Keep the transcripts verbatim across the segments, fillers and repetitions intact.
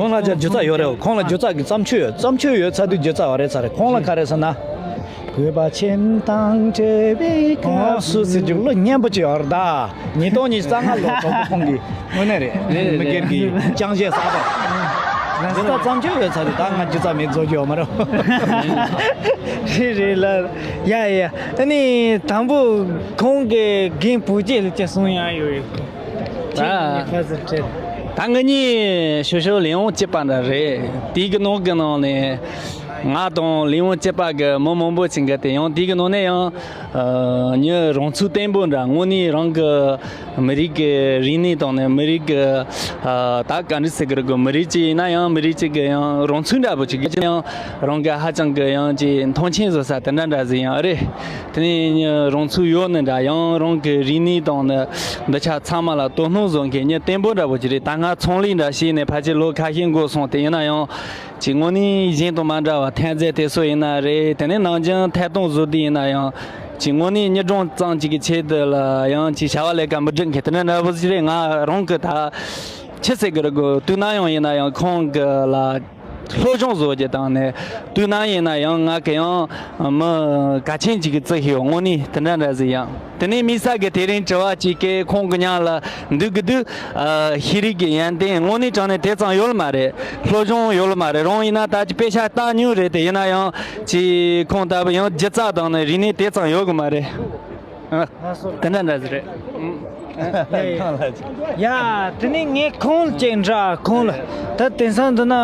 ཁོང་ལ་ཅག་སྒྱུ་རྩལ་ཡོད་རེད། ཁོང་ལ་སྒྱུ་རྩལ་གྱི་བརྩམས་ཆོས་ཡོད། བརྩམས་ཆོས་ཡོད་ཚ་དུས་སྒྱུ་རྩལ་བ་རེད་ཚ་རེད། ཁོང་ལ་ག་རེ་ཟེར་ན། བོད་པ་ཁྱིམ་དང་བཅས་པའི་སྐབས་སུ་ཟེར་རྒྱུ་བློ་སྙན་པོ་ཅིག་ཡོད་རེད་ད། ཉིས་སྟོང་ཉི་ཤུ་རྩ་ལྔ་ལོ་གྲོགས་པོ་ཁོང་གིས་དངོས་གནས་རེད། རེད་རེད། མི་སྒེར་གྱི་རྐྱང་གཞས་གསར་པ་རེད། སྒྱུ་རྩལ་བརྩམས་ཆོས་ཡོད་ཚ་དུས་ད་ང་སྒྱུ་རྩལ་མེད་བཟོ་རྒྱུ་ཡོད་མ་རེད། རེད་རེད་ལ། ཡ་ཡ། ཨ་ནི་དང་པོ་ཁོང་གི་རྒན་བུ་སྐྱེས་ལ་ཅི་གསུང་ཡ་ཡོད་ཡོད། ད་ད་ང་གཉིས་ཞོ་ཞོ་ལས་ཡོང་སྐྱིད་པ་འདྲ་རེད། དེའི་གི་ནང་གི་ནང་ནས་ང་དང་ལས་ཡོང་སྐྱིད་པ་གི་མི་མང་པོ་ཅིག་འགའ་དེ་ཡང་དེའི་གི་ནང་ནས་ཡང་ཨ་ཉི་རང་ཚུགས་བརྟན་པོ་འདྲ། དངོས་གནས་རང་གི་མི་རིགས་ཀྱི་རིག་གནས་དང་ནས་མི་རིགས་ཀྱི་ཨ་ད་ག་འདྲ་ཟེར་གི་རེད་གོ། མི་རིགས་གཅིག་ཡིན་ན་ཡང་མི་རིགས་གཅིག་གི་ཡང་རང་ཚུགས་འདྲ་པོ་ཅིག་ཡང་རང་གི་ཧ་ཅང་གི་ཡང་ཅིག་མཐོང་ཆེན་བཟོ་ས་དེ་འདྲ་འདྲ་ཟིག་ཡང་རེད། དེ་ནས་ཉི་རང་ཚུགས་ཡོད་ནི་འདྲ། ཡང་རང་གི་རིག་གནས་དང་ནི་འདི་ཆ་ཚང་མ་ལ་དོ་སྣང་བཟོ་མཁན་ཉི་བརྟན་པོ་འདྲ་པོ་ཅིག་རེད། ད་ང་ཚོང་ལས་འདྲ་བྱས་ནས་ཕལ་ཆེར་ལོ་ཁ་ཤས་འགོར་སོང་། དེ་ཡིན་ན་ཡང་ཅིག་དངོས་གནས་གཞན་དང་མ་འདྲ་བ་ཐན་རྫས་དེ་ཚོ་ཡིན་ན་རེད། དེ་ནས་ནང་ཆེན་ཐད་གཏོང་བཟོ་དུས་ཡིན་ན་ཡང་ཅིག་དངོས་གནས་ཉི་སྒྲོན་གཙང་ཅིག་གི་ཆེད་དུ་ལ་ཡང་ཅིག་བྱ་བ་ལས་ཀ་མི་སྒྲུབ་མཁན་དེ་འདྲ་འདྲ་པོ་ཅིག་རེད། ང་རང་གི་ད་ཆི་ཟེར་གི་རེད་གོ། དུས་ནམ་ཡང་ཡིན་ན་ཡང་ཁོང་གི་ལ་སློབ་སྦྱོང་བཟོ་རྒྱུ་དང་ནས་དུས་ནམ་ཡིན་ན་ཡང་ང་གི་ཡང་མི་གལ་ཆེན་ཅིག་གི་བརྩི་ཤེས་ཡོད། དངོས་གནས་དེ་འདྲ་འདྲ་ཟིག་ཡང་། དེ་ནས་དམིགས་བསལ་གི་དེ་རིང་དྲི་བ་གཅིག་གི་ཁོང་གི་མཉམ་ལ་འདུག་གི་འདུག་ཨ་ཤེས་རིག་གི་ཡོན་ཏན་དངོས་གནས་དྲང་གནས་དེ་ཙམ་ཡོད་ལ་མ་རེད། སློབ་སྦྱོང་ཡོད་ལ་མ་རེད། རང་ཡིན་ན་ད་ཅི་དཔེ་ཆ་ལྟ་མྱོང་རེད། དེ་ཡིན་ན་ཡང་ཅི་ཁོང་ལྟ་བུ་ཡང་སྒྱུ་རྩལ་དང་ནི་རིག་གནས་དེ་ཙམ་ཡོད་གི་མ་རེད། ཨ། དེ་འདྲ་འདྲ་ཟིག་རེད། ཡ། དེ་ནས་ངས་ཁོང་ལ་ཅིག་འདྲི། ཁོང་ལ་ད་དེང་སང་འདི་ན་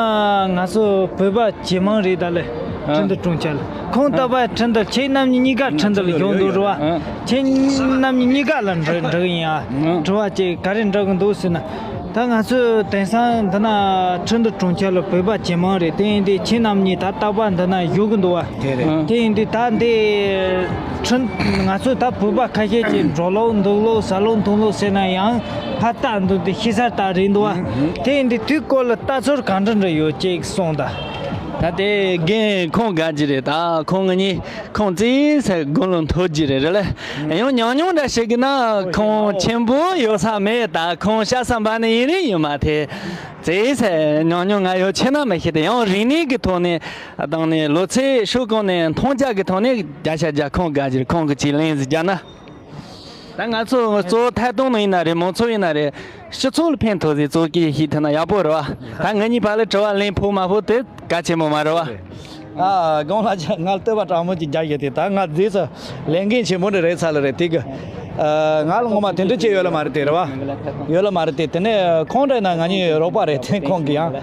ང་ཚོ་བོད་པ་ཇེ་མང་རེད་ད་ལེ། ཨ། ཁྲིན་ཏུ་ཀྲུང་ཆ་ལ་ཁོང་ལྟ་བུ་ཁྲིན་ཏུ་ཁྱེད་རྣམ་གཉིས་གཉིས་ཀ་ཁྲིན་ཏུ་ལ་ཡོང་འདུག་རེད་བ། ཨ། ཁྱེད་རྣམ་གཉིས་གཉིས་ཀ་ལ་འདྲི་འདྲི་གི་ཡིན། ཨ། དྲི་བ་ཅིག་ག་རེ་འདྲི་གི་འདུག་ཟེར་ན། ད་ང་ཚོས་དེང་སང་འདི་ན་ཁྲིན་ཏུ་གྲོང་ཁྱེར་ལ་བོད་པ་ཇེ་མང་རེད། དེ་ཡིན་དུས་ཁྱེད་རྣམ་གཉིས་ད་རྟག་པར་འདི་ན་བཞུགས་གི་འདུག་བ། དེ་རེད། དེ་ཡིན་དུས་ད་འདི་ཁྲིན་ང་ཚོས་ད་བོད་པ་ཁ་ཤས་ཀྱིས་འགྲོ་ལུགས་འདུག་ལུགས་ཟ་ལུགས་འཐུང་ལུགས་ཟེར་ན་ཡང་ཕར་ལྟ་འདུག་དེ་ཤི་ས་ལྟ་རེད་འདུག་བ། དེ་ཡིན་དུས་དེའི་སྐོར་ལ་ལྟ་ཚུལ་ག་འདྲ་འདྲ་ཡོད་ཅིག་གསུངས་དང་། ད་དེ་རྒན་ཁོང་དགའ་གི་རེད། ད་ཁོང་ང་གཉིས་ཁོང་རྩིས་ཟེར་དགུང་ལོ་མཐོ་རྒྱུ་རེད་རེད་ལེ། ཡང་ཉུང་ཉུང་འདྲ་ཞིག་གི་ན་ཁོང་ཆེན་པོ་ཡོད་ས་མེད། ད་ཁོང་ཤ་ས་འབའ་ནི་ཡིན་རིང་ཡོད་མ་ཐེ། རྩིས་ཟེར་ཉུང་ཉུང་ང་ཡོད་ཆེ་ན་མི་ཤེས་ཏེ། ཡང་རིག་གནས་ཀྱི་ཐོག་ནས་དང་ནས་ལོ་ཚད་ཤོག་གང་ནས་མཐོང་རྒྱ་གི་ཐོག་ནས་བརྒྱ་ཆ་བརྒྱ་ཁོང་དགའ་གི་རེད། ཁོང་གི་ཅིག་ལན་ཟིག་རྒྱག་ན། ད་ང་ཚོ་གཙོ་བོ་ཐད་གཏོང་ནང་ཡིན་ན་རེད། མང་ཚོགས་ཡིན་ན་རེད། སྤྱི་ཚོགས་ལ་ཕན་ཐོགས་ཟིག་གཙོ་སྐྱེས་ཤིག་ཐོན་ན་ཡག་པོ་རེད་བ། ད་ངེད་གཉིས་བར་ལ་དྲི་བ་ལན་ཕོག་མ་ཕོག་དེ་གལ་ཆེན་པོ་མ་རེད་བ། ཨ། དགོངས་ལ་ཆ་ང་ལྟོས་པ་དྲང་མོ་ཅིག་རྒྱག་ཡོད་དེ། ད་ང་རྗེས་སུ་ལས་འགན་ཆེན་པོ་འདྲ་རེད་ཚ་ལ་རེད་དེ་གི། ཨ། ང་ལ་ངོ་མ་དེ་འདྲ་ཅིག་ཡོད་ལ་མ་རེད་དེ་རེད་བ། ཡོད་ལ་མ་རེད་དེ། དེ་ནས་ཁོང་འདྲ་ན་ང་གཉིས་རོགས་པ་རེད་དེ། ཁོང་གི་ཡང་